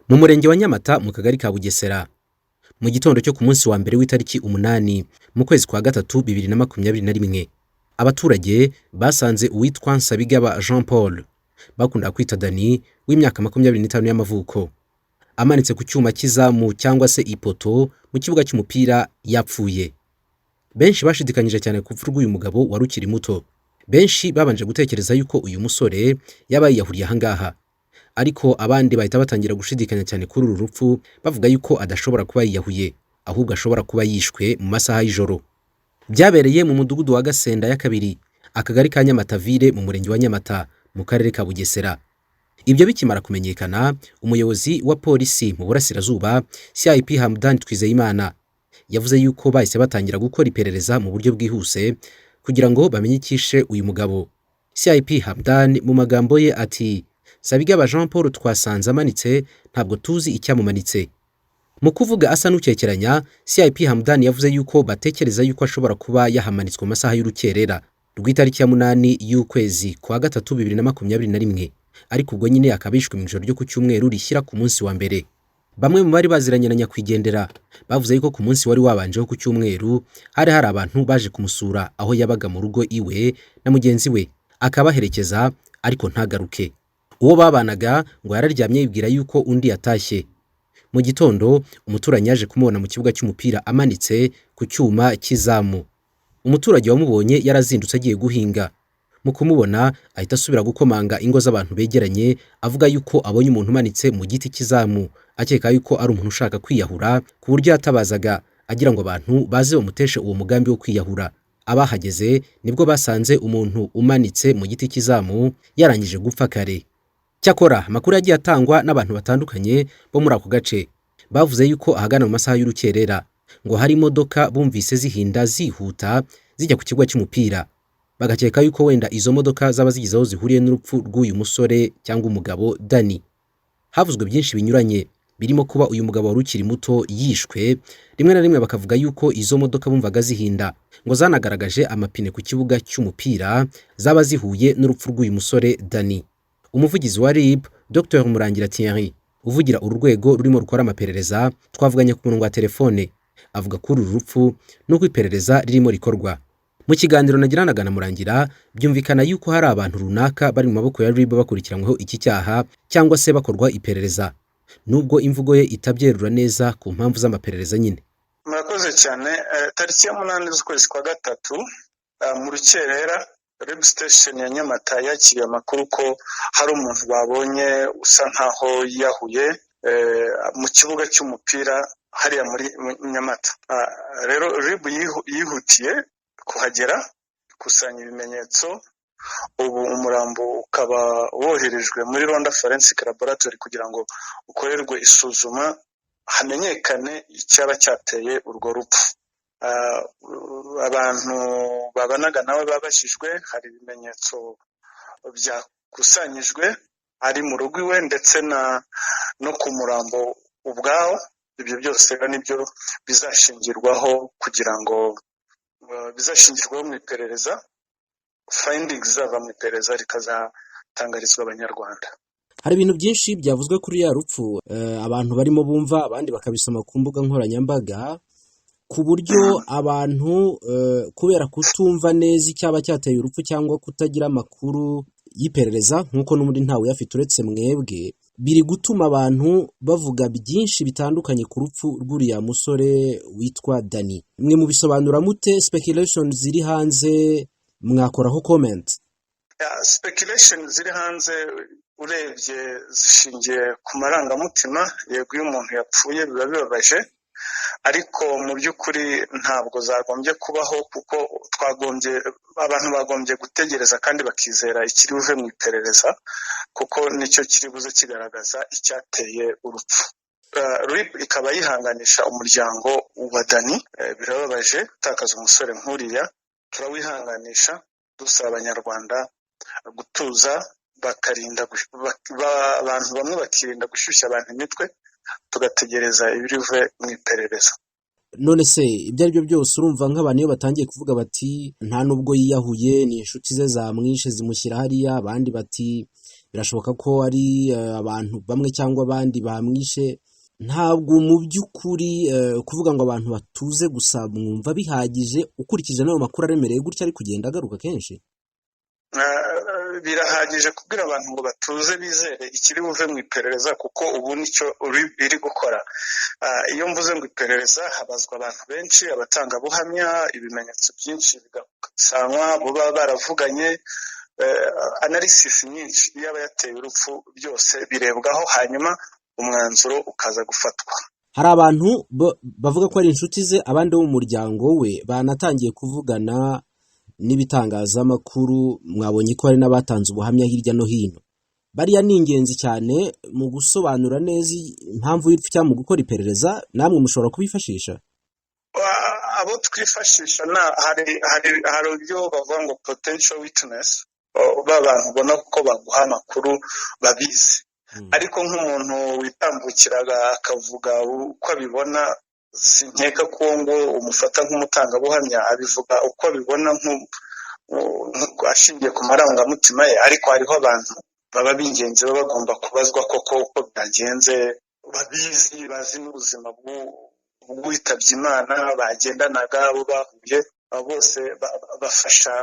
Mu murenge wa Nyamata, mu kagari ka Bugesera, mu gitondo cyo ku munsi wa mbere w'itariki 8 mu kwezi kwa gatatu 2021, abaturage basanze uwitwa Nsabigaba Jean Paul, bakunda kwita Dani, w'imyaka 25 y'amavuko, amanitse ku cyuma cy'izamu cyangwa se ipoto mu kibuga cy'umupira, yapfuye. Benshi bashidikanyije cyane ku rupfu rw'uyu mugabo wari ukiri muto. Benshi babanje gutekereza yuko uyu musore yaba yiyahuriye ahangaha, ariko abandi bahita batangira gushidikanya cyane kuri uru rupfu, bavuga yuko adashobora kuba yiyahuye, ahubwo ashobora kuba yishwe mu masaha y'ijoro. Byabereye mu mudugudu wa Gasenda ya kabiri, akagari ka Nyamatavire, mu murenge wa Nyamata, mu karere ka Bugesera. Ibyo bikimara kumenyekana, umuyobozi wa polisi mu Burasirazuba, CIP Hamdan Twizeyimana, yavuze yuko bahise batangira gukora iperereza mu buryo bwihuse kugira ngo bamenye icyishe uyu mugabo. CIP Hamdan mu magambo ye ati: "Nsabigaba Jean Paul twasanze amanitse, ntabwo tuzi icyamumanitse." Mu kuvuga asa n'ukekeranya, CIP Hamdan yavuze yuko batekereza yuko ashobora kuba yahamanitswe mu masaha y'urukerera rw'itariki ya 8 y'ukwezi kwa gatatu 2021, ariko ubwo nyine akaba yishwe mu ijoro ryo ku cyumweru rishyira ku munsi wa mbere. Bamwe mu bari baziranye na nyakwigendera bavuze yuko ku munsi wari wabanjeho ku cyumweru hari hari abantu baje kumusura aho yabaga mu rugo iwe na mugenzi we, akabaherekeza ariko ntagaruke. Uwo babanaga ngo yararyamye yibwira yuko undi yatashye. Mu gitondo umuturanyi yaje kumubona mu kibuga cy'umupira amanitse ku cyuma cy'izamu. Umuturage wamubonye yarazindutse agiye guhinga. Mu kumubona ahita asubira gukomanga ingo z'abantu begeranye, avuga yuko abonye umuntu umanitse mu giti cy'izamu, akeka yuko ari umuntu ushaka kwiyahura, ku buryo yatabazaga agira ngo abantu baze bamuteshe uwo mugambi wo kwiyahura. Abahageze nibwo basanze umuntu umanitse mu giti cy'izamu yarangije gupfa kare. Cyakora amakuru yagiye atangwa n'abantu batandukanye bo muri ako gace, bavuze yuko ahagana mu masaha y'urukerera ngo hari imodoka bumvise zihinda zihuta zijya ku kibuga cy'umupira, bagakeka yuko wenda izo modoka zaba zigize aho zihuriye n'urupfu rw'uyu musore cyangwa umugabo Dani. Havuzwe byinshi binyuranye, birimo kuba uyu mugabo wari ukiri muto yishwe. Rimwe na rimwe bakavuga yuko izo modoka bumvaga zihinda, ngo zanagaragaje amapine ku kibuga cy'umupira, zaba zihuye n'urupfu rw'uyu musore Dani. Umuvugizi wa RIB, Dr Murangira Thierry, uvugira uru rwego rurimo rukora amaperereza, twavuganye ku murongo wa telefone, avuga kuri uru rupfu n'uko iperereza ririmo rikorwa. Mu kiganiro nagiranaga na Murangira, byumvikana yuko hari abantu runaka bari mu maboko ya RIB bakurikiranyweho iki cyaha cyangwa se bakorwa iperereza, nubwo imvugo ye itabyerura neza ku mpamvu z'amaperereza nyine. Murakoze cyane. Tariki ya 8 z'ukwezi kwa gatatu mu rukerera, RIB station ya Nyamata yakiriye amakuru ko hari umuntu babonye usa nkaho yiyahuye mu kibuga cy'umupira hariya muri Nyamata. Rero RIB yihutiye kuhagera, ikusanya ibimenyetso. Ubu umurambo ukaba woherejwe muri Rwanda Forensic Laboratory kugira ngo ukorerwe isuzuma, hamenyekane icyaba cyateye urwo rupfu. Abantu babanaga nawe babajijwe, hari ibimenyetso byakusanyijwe ari mu rugo iwe ndetse na no ku murambo ubwawo. Ibyo byose nibyo bizashingirwaho kugira ngo bizashingirwaho mu iperereza, findings zava mu iperereza rikazatangarizwa Abanyarwanda. Hari ibintu byinshi byavuzwe kuri ya rupfu, abantu barimo bumva, abandi bakabisoma ku mbuga nkoranyambaga, ku buryo abantu kubera kutumva neza icyaba cyateye urupfu cyangwa kutagira amakuru y'iperereza, nk'uko n'ubundi ntawe uyafite uretse mwebwe, biri gutuma abantu bavuga byinshi bitandukanye ku rupfu rw'uriya musore witwa Dani. Mwe mubisobanura mute, speculation ziri hanze? Mwakoraho comment? Speculation ziri hanze urebye zishingiye ku marangamutima. Yego, iyo umuntu yapfuye biba bibabaje, ariko mu by'ukuri ntabwo zagombye kubaho, kuko twagombye, abantu bagombye gutegereza kandi bakizera ikiri buve mu iperereza, kuko nicyo kiri buze kigaragaza icyateye urupfu. RIB ikaba yihanganisha umuryango wa Dani. Birababaje gutakaza umusore nk'uriya. Turawihanganisha, dusaba Abanyarwanda gutuza, bakarinda abantu bamwe bakirinda gushyushya abantu imitwe, tugategereza ibiri buve mu iperereza. None se ibyo ari byo byose, urumva nk'abantu iyo batangiye kuvuga bati nta nubwo yiyahuye, ni inshuti ze zamwishe zimushyira hariya, abandi bati Birashoboka ko ari abantu bamwe cyangwa abandi bamwishe. Ntabwo mu by'ukuri kuvuga ngo abantu batuze gusa mwumva bihagije, ukurikije n'ayo makuru aremereye gutya ari kugenda agaruka kenshi? Birahagije kubwira abantu ngo batuze, bizere ikiri buve mu iperereza, kuko ubu nicyo iri gukora. Iyo mvuze ngo iperereza, habazwa abantu benshi, abatangabuhamya, ibimenyetso byinshi bigakusanywa, baba baravuganye, analysis nyinshi yaba yateye urupfu, byose birebwaho, hanyuma umwanzuro ukaza gufatwa. Hari abantu bavuga ko ari inshuti ze, abandi bo mu muryango we banatangiye kuvugana n'ibitangazamakuru. Mwabonye ko hari n'abatanze ubuhamya hirya no hino. Bariya ni ingenzi cyane mu gusobanura neza impamvu y'urupfu cyangwa mu gukora iperereza. Namwe mushobora kubifashisha? Abo twifashisha, hari ibyo bavuga ngo potential witness, ba bantu ubona ko baguha amakuru babizi, ariko nk'umuntu witambukiraga akavuga uko abibona, sinkeka ko ngo umufata nk'umutangabuhamya. Abivuga uko abibona ashingiye ku marangamutima ye, ariko hariho abantu baba b'ingenzi baba bagomba kubazwa koko uko byagenze, babizi, bazi n'ubuzima bw'uwitabye Imana, bagendanaga, abo bahuye, abo bose bafasha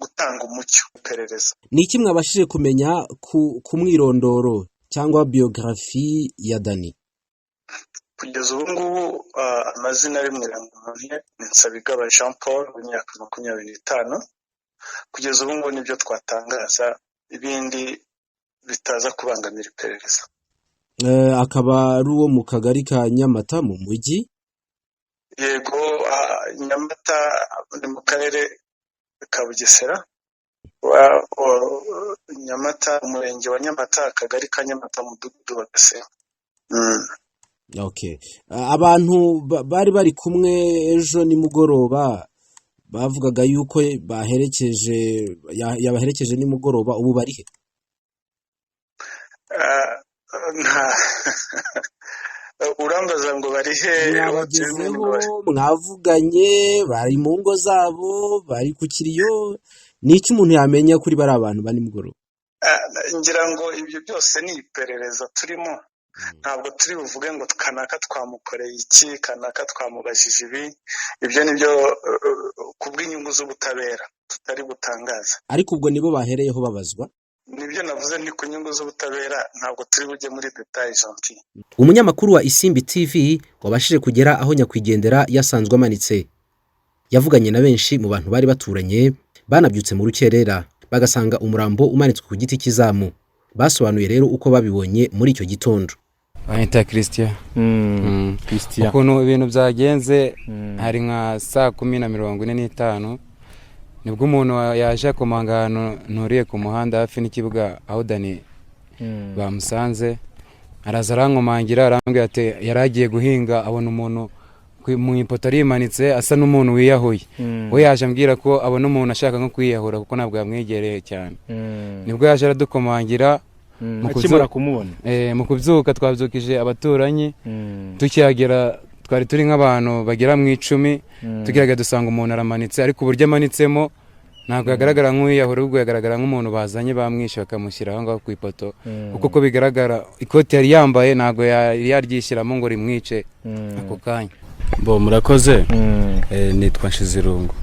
gutanga umucyo iperereza. Ni iki mwabashije kumenya ku mwirondoro cyangwa biographie ya Dani? Kugeza ubu ngubu, amazina ari mu irangamuntu ye ni Nsabigaba Jean Paul w'imyaka 25. Kugeza ubu ngubu nibyo twatangaza, ibindi bitaza kubangamira iperereza. Akaba ari uwo mu kagari ka Nyamata mu mujyi? Yego, Nyamata ni mu karere ka Bugesera. Nyamata, umurenge wa Nyamata, akagari ka Nyamata, umudugudu wa Gasero. Okay. Abantu bari bari kumwe ejo nimugoroba bavugaga yuko baherekeje, yabaherekeje nimugoroba, ubu bari he? Nta urambaza ngo bari he? Mwabagezeho, mwavuganye, bari mu ngo zabo, bari ku kiriyo? Ni iki umuntu yamenya kuri bari abantu ba nimugoroba? Ngira ngo ibyo byose ni iperereza turimo. Ntabwo turi buvuge ngo kanaka twamukoreye iki, kanaka twamubajije ibi. Ibyo ni byo ku bw'inyungu z'ubutabera tutari butangaza. Ariko ubwo nibo bahereyeho babazwa? Nibyo navuze, ni ku nyungu z'ubutabera, ntabwo turi bujye muri détails, Gentil. Umunyamakuru wa Isimbi TV wabashije kugera aho nyakwigendera yasanzwe amanitse yavuganye na benshi mu bantu bari baturanye banabyutse mu rukerera bagasanga umurambo umanitswe ku giti cy'izamu. Basobanuye rero uko babibonye muri icyo gitondo. Banyita Christian. Christian. Ukuntu ibintu byagenze, hari nka saa 10:45, nibwo umuntu yaje akomanga ahantu nturiye ku muhanda hafi n'ikibuga aho Dani bamusanze. Araza arankomangira, arambwira ati yari agiye guhinga, abona umuntu mu ipoto arimanitse, asa n'umuntu wiyahuye. We yaje ambwira ko abona umuntu ashaka nko kwiyahura, kuko ntabwo yamwegereye cyane. Nibwo yaje aradukomangira. Akimara kumubona? Mu kubyuka twabyukije abaturanyi. Tukihagera twari turi nk'abantu bagera mu 10. Tukihagera dusanga umuntu aramanitse, ariko uburyo amanitsemo ntabwo yagaragara nk'uwiyahura, ahubwo yagaragara nk'umuntu bazanye bamwishe bakamushyira aho ngaho ku ipoto, kuko uko bigaragara ikoti yari yambaye ntabwo yari yaryishyiramo ngo rimwice ako kanya. Bo, murakoze. Nitwa Nshizirungu.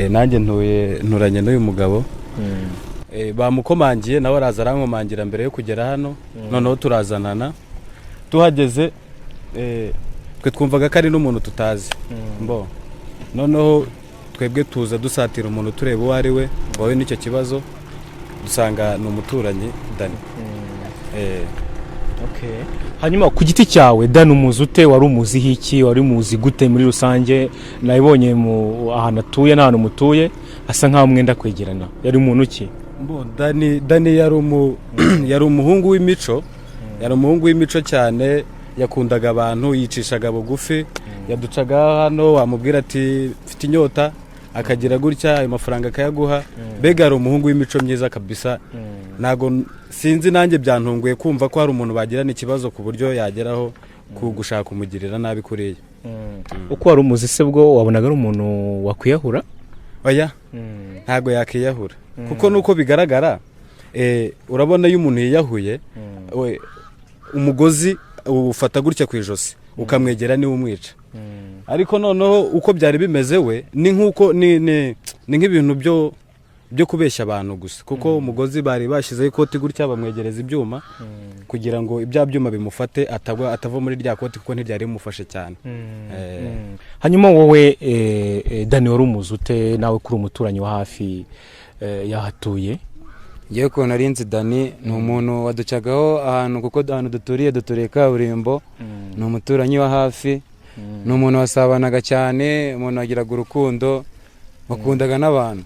Nanjye ntuye nturanye n'uyu mugabo. Bamukomangiye, nawe araza arankomangira mbere yo kugera hano. Noneho turazanana, tuhageze twe twumvaga ko ari n'umuntu tutazi. Mbo noneho twebwe tuza dusatira umuntu, tureba uwo ari we wahuye n'icyo kibazo, dusanga ni umuturanyi Dani. Okay. Hanyuma ku giti cyawe, Dani umuzi ute? Wari umuziho iki? Wari umuzi gute muri rusange? Nabibonye mu ahantu atuye n'ahantu mutuye asa nkaho mwenda kwegerana. Yari umuntu ki? Mbo Dani yari umuhungu w'imico, yari umuhungu w'imico cyane. Yakundaga abantu, yicishaga bugufi. Yaducaga hano, wamubwira ati mfite inyota, akagira gutya ayo mafaranga akayaguha. Mbega yari umuhungu w'imico myiza kabisa. Ntabwo sinzi, nanjye byantunguye kumva ko hari umuntu bagirana ikibazo ku buryo yageraho ku gushaka kumugirira nabi kuriya. Uko wari umuzi se, bwo wabonaga ari umuntu wakwiyahura? Oya, ntabwo yakiyahura, kuko nuko bigaragara Urabona iyo umuntu yiyahuye, we, umugozi ufata gutya ku ijosi ukamwegera, niwe umwica. Ariko noneho uko byari bimeze, we ni nk'uko ni nk'ibintu byo kubeshya abantu gusa, kuko umugozi bari bashyizeho ikoti gutya, bamwegereza ibyuma kugira ngo ibya byuma bimufate, atagwa, atava muri rya koti, kuko ntiryari rimufashe cyane. Hanyuma wowe, Dani, wari umuzi ute nawe kuri umuturanyi wa hafi y'ahatuye? Ngewe ukuntu nari nzi Dani, ni umuntu waducagaho ahantu, kuko ahantu duturiye kaburimbo. Ni umuturanyi wa hafi, ni umuntu wasabanaga cyane, umuntu wagiraga urukundo, wakundaga n'abantu.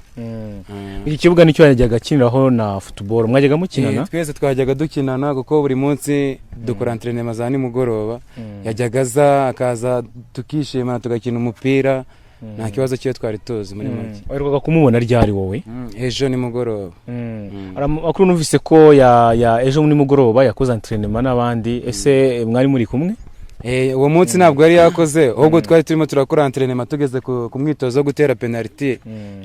Iki kibuga nicyo yajyaga akiniraho na football, mwajyaga mukinana? Twese twajyaga dukinana, kuko buri munsi dukora entraînement za nimugoroba. Yajyaga aza, akaza tukishimana, tugakina umupira, nta kibazo cyo twari tuzi muri make. Waherukaga kumubona ryari wowe? Ejo nimugoroba. Hari amakuru numvise ko ya ejo nimugoroba yakoze entraînement n'abandi. Ese mwari muri kumwe? Uwo munsi ntabwo yari yakoze, ahubwo twari turimo turakora entraînement, tugeze ku mwitozo wo gutera penaliti,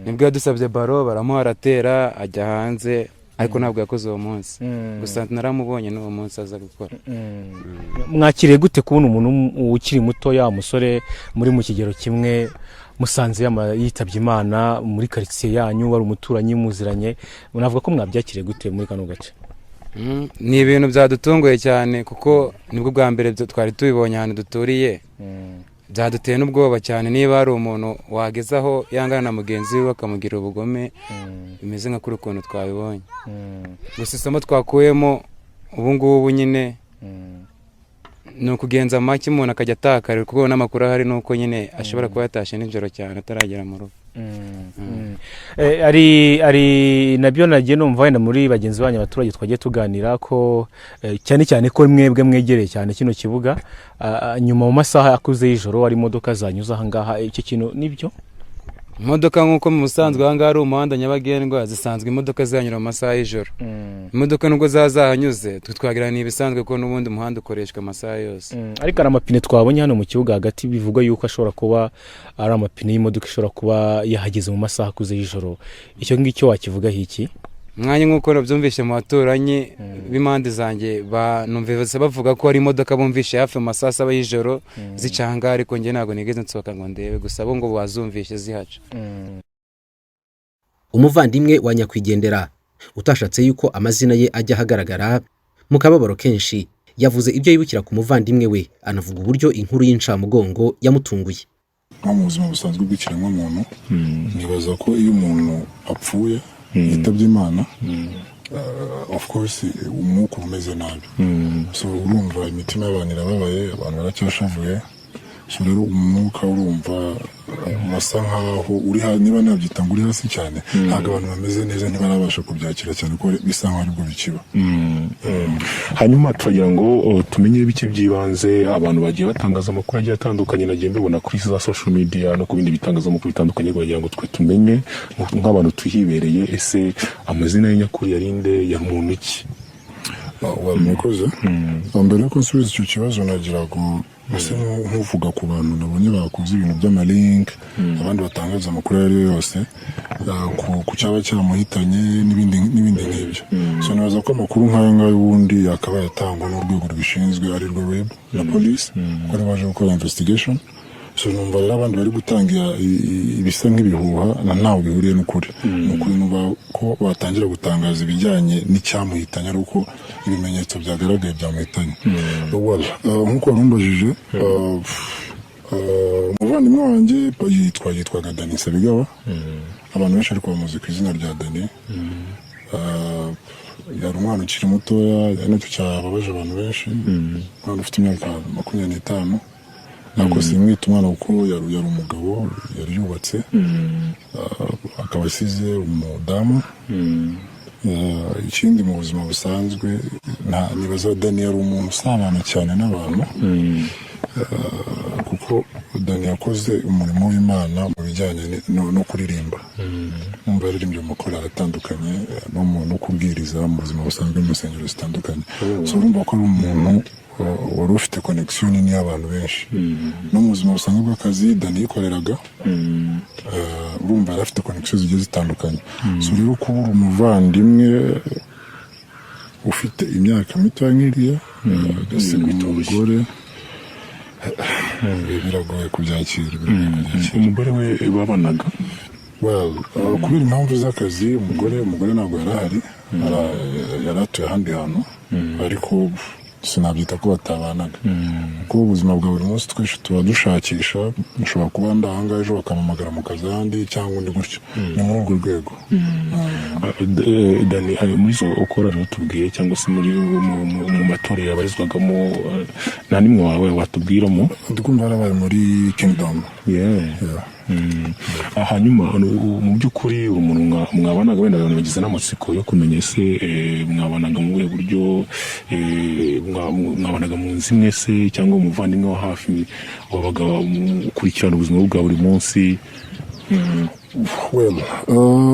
nibwo yadusabye ballon, baramuha, aratera, ajya hanze, ariko ntabwo yakoze uwo munsi. Gusa naramubonye n'uwo munsi aza gukora. Mwakiriye gute kubona umuntu ukiri muto, umusore muri mu kigero kimwe, musanze yitabye Imana muri karitsiye yanyu, wari umuturanyi muziranye? Navuga ko mwabyakiriye gute muri kano gace? Ni ibintu byadutunguye cyane, kuko nibwo bwa mbere twari tubibonye ahantu duturiye. Byaduteye n'ubwoba cyane, niba hari umuntu wagezaho yangana na mugenzi we bakamugira ubugome bimeze nka kuri ukuntu twabibonye. Gusa isomo twakuyemo ubu ngubu nyine ni ukugenza make, umuntu akajya atakara, kuko n'amakuru ahari ni uko nyine ashobora kuba yatashye nijoro cyane ataragera mu rugo. Ari nabyo nagiye numva wenda muri bagenzi banyu abaturage twagiye tuganira ko cyane cyane ko mwebwe mwegereye cyane kino kibuga, nyuma mu masaha akuze y'ijoro hari imodoka zanyuze aha ngaha. Icyo kintu nibyo? Imodoka, nk'uko mu busanzwe aha ngaha ari umuhanda nyabagendwa, zisanzwe imodoka zihanyura mu masaha y'ijoro. Imodoka nubwo zaba zahanyuze, twe twagira ni ibisanzwe, kuko n'ubundi umuhanda ukoreshwa amasaha yose. Ariko hari amapine twabonye hano mu kibuga hagati, bivugwa yuko ashobora kuba ari amapine y'imodoka ishobora kuba yahageze mu masaha akuze y'ijoro. Icyo ngicyo wakivugaho iki? Mwanya nk'uko nabyumvishe mu baturanyi b'impande zanjye, numvise bavuga ko hari imodoka bumvishe hafi mu masaha 7 y'ijoro zica aha ngaha, ariko njye ntabwo nigeze nsohoka ngo ndebe, gusa bo ngo bazumvishe zihaca. Umuvandimwe wa nyakwigendera utashatse yuko amazina ye ajya ahagaragara, mu kababaro kenshi yavuze ibyo yibukira ku muvandimwe we, anavuga uburyo inkuru y'incamugongo yamutunguye. Nko mu buzima busanzwe bw'ikiremwamuntu, nibaza ko iyo umuntu apfuye, yitabye Imana, of course umwuka uba umeze nabi. So urumva imitima y'abantu irababaye, abantu baracyashavuye. So rero umwuka urumva urasa nkaho uri niba nabyita ngo uri hasi cyane. Ntabwo abantu bameze neza, ntibarabasha kubyakira cyane, kuko bisa nkaho aribwo bikiba. Hanyuma turagira ngo tumenye bike by'ibanze. Abantu bagiye batangaza amakuru agiye atandukanye, nagiye mbibona kuri za social media no ku bindi bitangazamakuru bitandukanye, bagira ngo twe tumenye nk'abantu tuhibereye, ese amazina ye nyakuri yari nde, yari muntu ki? Well, murakoze. Mbere yuko nsubiza icyo kibazo, nagira ngo ese nk'uvuga ku bantu nabonye bakoze ibintu by'amalink, abandi batangaza amakuru ayo ari yo yose ku cyaba cyamuhitanye n'ibindi n'ibindi nk'ibyo. So nibaza ko amakuru nk'ayo ngayo ubundi yakabaye atangwa n'urwego rubishinzwe, ari rwo RIB na polisi, kuko aribo baje gukora investigation. So numva rero abandi bari gutanga ibisa nk'ibihuha na ntaho bihuriye n'ukuri. Ni ukuri numva ko batangira gutangaza ibijyanye n'icyamuhitanye ari uko ibimenyetso byagaragaye byamuhitanye. Well, nk'uko warumbajije, umuvandimwe wanjye yitwaga Dani Nsabigaba, abantu benshi ariko bamuzi ku izina rya Dani. Yari umwana ukiri mutoya, ari nacyo cyababaje abantu benshi, umwana ufite imyaka 25. Ntabwo simwita umwana, kuko yari umugabo, yari yubatse, akaba asize umudamu. Ikindi mu buzima busanzwe, nibaza Dani yari umuntu usabana cyane n'abantu, kuko Dani yakoze umurimo w'Imana mu bijyanye no kuririmba. Numva yaririmbye mu makorali atandukanye, no kubwiriza mu buzima busanzwe mu nsengero zitandukanye. So urumva ko ari umuntu wari ufite connection nini y'abantu benshi. No mu buzima busanzwe bw'akazi Dani yikoreraga, urumva yari afite connection zigiye zitandukanye. So rero kubura umuvandimwe Ufite imyaka mito nk'iriya agasiga umugore, biragoye kubyakira, biragoye kubyakira. Umugore we babanaga? Well, kubera impamvu z'akazi, umugore ntabwo yari ahari. Yari atuye ahandi hantu, ariko sinabyita ko batabanaga, kuko ubuzima bwa buri munsi twese tuba dushakisha. Nshobora kuba ndi ahangaha, ejo bakampamagara mu kazi ahandi cyangwa undi gutyo. Ni muri urwo rwego. Dani, muri izo ukora rero tubwiye, cyangwa se muri mu matorero yabarizwagamo, nta n'imwe wawe watubwiramo? Ndikumva yarabaye muri Kingdom. Yeah. Hanyuma mu by'ukuri uri umuntu mwabanaga, wenda abantu bagize n'amatsiko yo kumenya ese mwabanaga mu buhe buryo? Mwabanaga mu nzu imwe se, cyangwa umuvandimwe wa hafi wabaga ukurikirana ubuzima bwe bwa buri munsi? Well,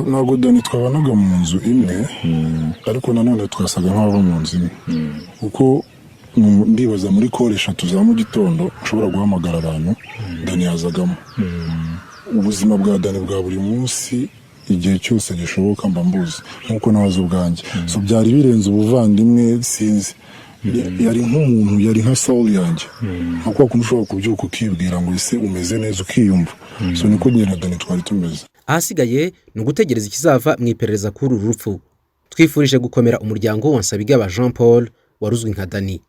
ntabwo Dani twabanaga mu nzu imwe, ariko nanone twasaga nk'ababa mu nzu imwe, kuko ndibaza muri call 3 za mu gitondo nshobora guhamagara abantu, Dani yazagamo. Ubuzima bwa Dani bwa buri munsi, igihe cyose gishoboka, mba mbuzi nk'uko nawe azi ubwanjye. So byari birenze ubuvandimwe, sinzi. Yari nk'umuntu, yari nka soul yanjye, nka kwa kundi ushobora kubyuka ukibwira ngo ese umeze neza, ukiyumva. So niko njye na Dani twari tumeze. Ahasigaye ni ugutegereza ikizava mu iperereza kuri uru rupfu. Twifurije gukomera umuryango wa Nsabigaba Jean Paul wari uzwi nka Dani.